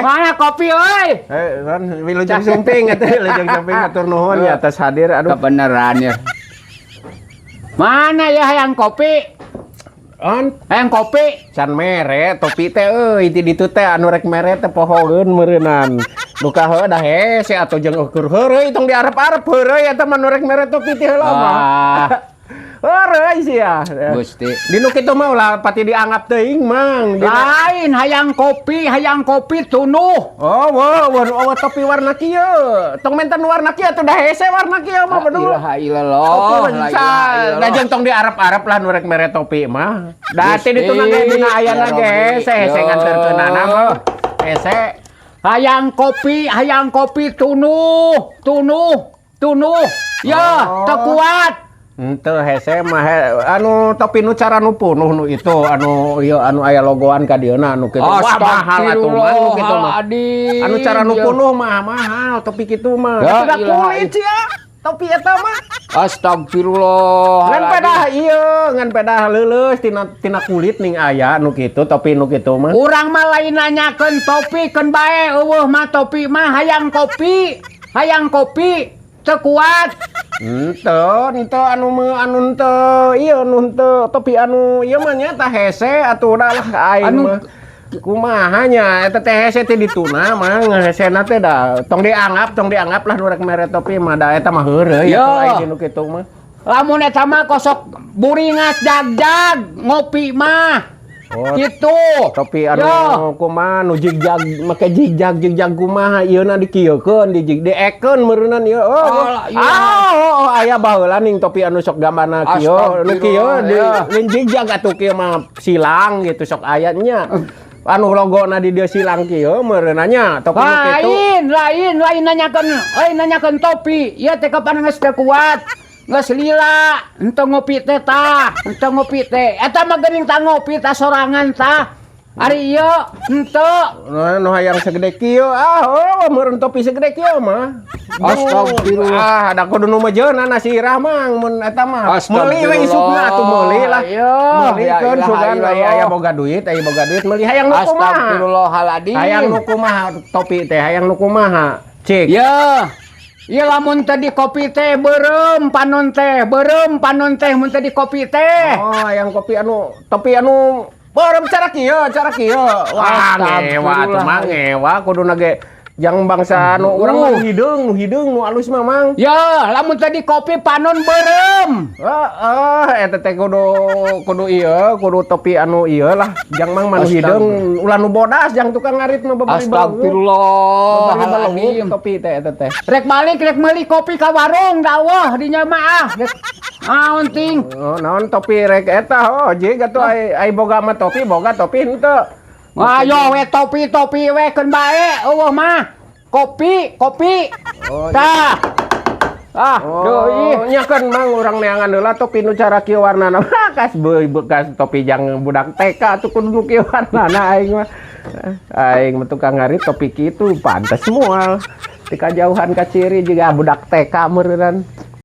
Mana kopi euy? Eh, kan wilujeng sumping atuh, wilujeng sumping, atur nuhun ya atas hadir. Aduh. Kebenaran ya. Mana ya hayang kopi? On Hayang kopi. Can mere topi teh euy, ti ditu teh anu rek mere teh pohoeun meureunnan. Nu kaheu da hese atuh jeung ukur heureuy, tong diarep-arep, heureuy eta mah nu rek mere topi teh heula mah. Ah, Heureuy sia. Gusti. Di nu kitu mah ulah pati dianggap teuing, Mang. Dina Lain hayang kopi tunuh. Oh, wow, wow, oh, topi warna kieu. Tong menten warna kieu atuh, da hese warna kieu mah bedul. La ilaha illallah. Topi mah La bisa. ilaha illallah. Da jeung tong diarep-arep lah nu rek mere topi mah. Da ti ditu Gusti, ge dina ayana ya ge Rabbi. hese hese nganterkeunana mah. Hese. Hayang kopi tunuh, tunuh, tunuh. Ya, Oh. teu kuat. Henteu hese mah anu topi nu cara nu punuh nu itu anu ieu anu aya logoan ka dieuna anu kitu. Wah, mahal atuh mah nu kitu mah. Astagfirullahaladzim. Anu cara nu punuh mah mahal topi kitu mah. Ya Itu da ilaha kulit sia. Topi eta mah. Astagfirullah. Ngan pedah ieu, ngan pedah leuleus tina tina kulit ning aya nu kitu, topi nu kitu mah. Urang mah lain nanyakeun topi, keun bae euweuh mah topi mah, hayang kopi, hayang kopi teu kuat. Henteu, henteu anu mah anu henteu ieu nu henteu topi anu ieu mah nya tah hese atuh dah lah aing mah. Kumaha nya eta teh hese teh dituna mah hesena teh da tong dianggap lah nu rek mere topi mah, da eta mah heureuy Yo. atuh aing nu kitu mah. Lamun eta mah kosok buringat jag-jag ngopi mah. Oh, Gitu. topi anu Yo. kumaha nu jigjag make jigjag jigjag kumaha ieuna dikieukeun dijig diekeun meureunnan ieu. Oh, Oh, iya. ah, oh, aya baheula ning topi anu sok gambarna kieu nu kieu di Astagfirullah, lain jigjag atuh kieu mah silang gitu, sok aya nya. Anu logona di dieu silang kieu meureunna nya topi nu kitu. Lain, lain, lain nanyakeun, lain nanyakeun topi. Ieu teh kapan geus teu kuat. Geus lila, henteu ngopi teh tah, henteu ngopi teh. Eta mah geuning tah ngopi tah sorangan tah. Ari ieu henteu. Nah, nu hayang segede kieu ah, oh, meureun topi segede kieu mah. Astagfirullah. Ah, da kudu nu mejeuna nasi irah mang mun eta mah. Meuli we isukna atuh, meuli lah. Yo, Meuli ya keun ilaha sugan illallah. aya aya boga duit, aya boga duit meuli hayang nu kumaha. Astagfirullahaladzim. Hayang nu kumaha topi teh, hayang nu kumaha? Cik. Ya. Iya, lamun tadi kopi teh beureum panon teh, beureum panon teh mun tadi kopi teh. Oh, hayang kopi anu topi anu beureum cara kieu, cara kieu. Wah, ngewa atuh mah ngewa kuduna ge jang bangsa anu urang mah nu hideung, nu alus mah, Mang. Ya, lamun tadi kopi panon beureum. Oh, eta teh kudu kudu ieu, kudu topi anu ieu lah. Jang mang manu hideung, ulah nu bodas, jang tukang ngarit mah babari balunguk. Astagfirullahaladzim. Topi teh eta teh. Rek balik rek meuli kopi ka warung da wah dinya mah ah. Rek naon ting. Oh, naon topi rek eta oh, jig atuh ai ai boga mah topi, boga topi henteu. Ayo we topi-topi we keun bae euweuh mah. Kopi, kopi. Oh, Tah. Ah, Oh, deui. nya kan mang urang neangan heula topi nu cara kieu warnana. Bekas bekas topi jang budak TK atuh kudu nu kieu warnana aing mah. Aing mah tukang ngarit topi kitu pantes moal. Ti kajauhan ka ciri juga budak TK meureunnan.